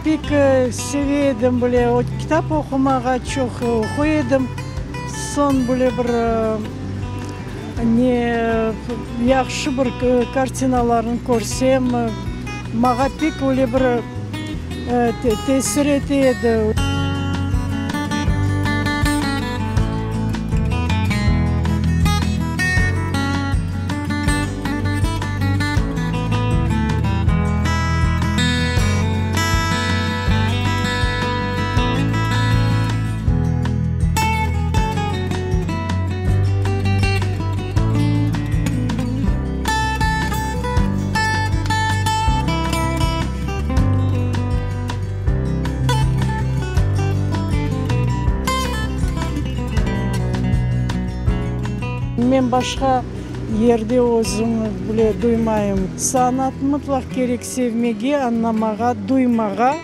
Pek seve edim böyle o kitap oqumağa, çoq oquy edim. Soñ böyle bir ne yahşı bir kartinalarnı körsem, mağa pek öyle bir tesir ete edi. Men başqa yerde özüm bile duymayım. Sanat mıtlaq kerek sevmege, añlamağa, duymağa.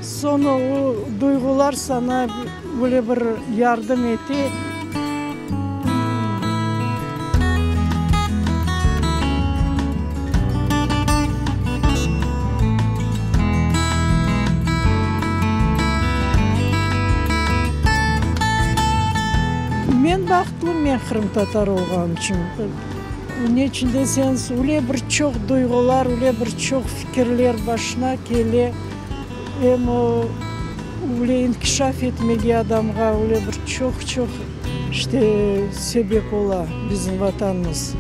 Soñ o duyğular saña böyle bir yardım ete. Men bahtlım, men qırımtatar olğanım içün. Ne içün deseñiz, öyle bir çoq duyğular, öyle bir çoq fikirler başına kele. Em o, öyle inkişaf etmege adamğa öyle bir çoq-çoq, işte, sebep ola bizim Vatanımız.